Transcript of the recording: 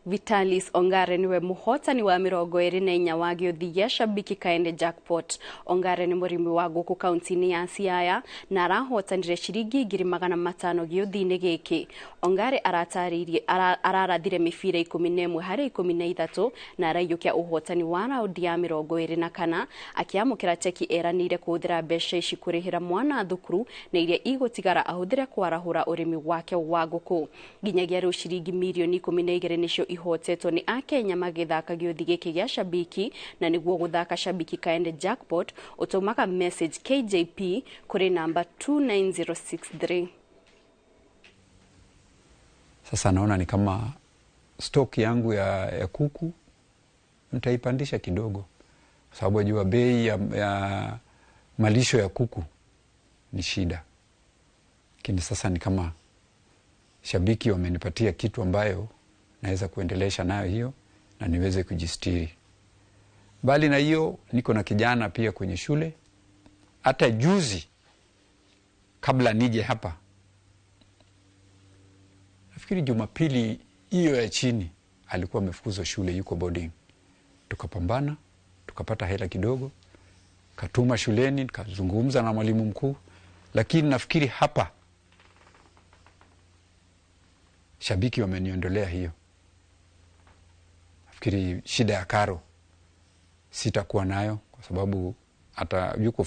Vitalis Ongare niwe muhotani wa 24 wa gĩũthi gĩa Shabiki Kaende Jackpot. Ongare nĩ mũrĩmi wa ngũkũ kaunti-inĩ ya Siaya na arahotanire ciringi 500,000 gĩũthi-inĩ gĩkĩ. Ongare aratarĩirie ararathire mĩbira 11 harĩ 13 na araiyũkia ũhotani wa raundi ya 24 akĩamũkĩra cheki eranĩire kũhũthĩra mbeca ici kũrĩhĩra mwana thukuru na iria igũtigara ahũthĩre kwarahũra ũrĩmi wake wa ngũkũ. Nginyagia rĩu ciringi mirioni 12 nĩcio ihotetwo nĩ akenya magĩthaka gĩũthi gĩkĩ gĩa Shabiki, na nĩguo gũthaka Shabiki Kaende Jackpot ũtũmaga message KJP kũrĩ namba 29063. Sasa naona ni kama stock yangu ya kuku nitaipandisha kidogo, kwa sababu najua bei ya malisho ya kuku ni shida, lakini sasa ni kama Shabiki wamenipatia kitu ambayo naweza kuendelesha nayo hiyo na niweze kujistiri. Mbali na hiyo, niko na kijana pia kwenye shule. Hata juzi kabla nije hapa, nafikiri Jumapili hiyo ya chini, alikuwa amefukuzwa shule, yuko boarding. Tukapambana, tukapata hela kidogo, katuma shuleni, nikazungumza na mwalimu mkuu, lakini nafikiri hapa Shabiki wameniondolea hiyo. Nafikiri shida ya karo sitakuwa nayo kwa sababu hata yuko